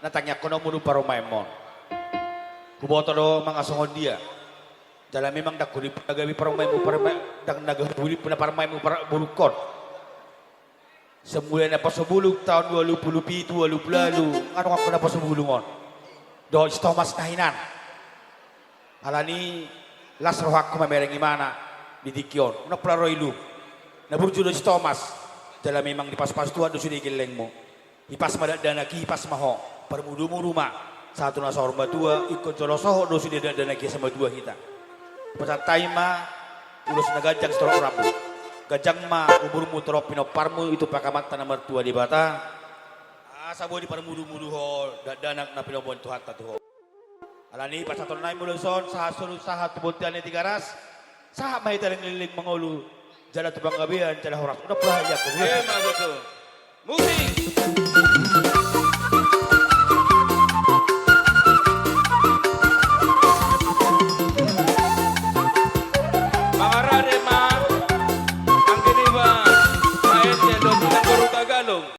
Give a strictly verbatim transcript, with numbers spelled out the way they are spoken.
na tangiangkononmu do parumaenmon. Huboto do manang songon dia. Jala memang ndang hudip na gabe parumaenmu, parumaen, ndang na gabe hudip na parumaenmu, par-, borungkon. Semula naposo bulung taon ualu pulu pitu, ualu pulu ualu, adong angka naposo bulung on. Dohot si Tomas na hinan. Alani las rohangku mamereng ibana di tingki on. Unang pola ro ilum. Na burju do si Tomas. Jala memang dipasupasu Tuhan do sude gellengmu. Hipas ma dakdanak i, hipas ma ho. Parmudumudu ma. Sahat tu na saur matua, ingkon jolo sohot do sude dakdanak i asa matua hita. Pasahat hami ma ulos na ganjang sitorop rambu. Ganjang ma umurmu, torop pinomparmu, ditumpahon Amanta na martua Debata. Asa boi diparmudumudu ho dakdanak na pinompar ni Tuhanta tu ho. Alani i pasahaton nami ma ulos on, sahat solu sahat tu bontean ni Tigaras, sahat ma hita leleng mangolu, jala tu panggabean, jala horas. Unang pola haiakku. Emma tutu. Musik.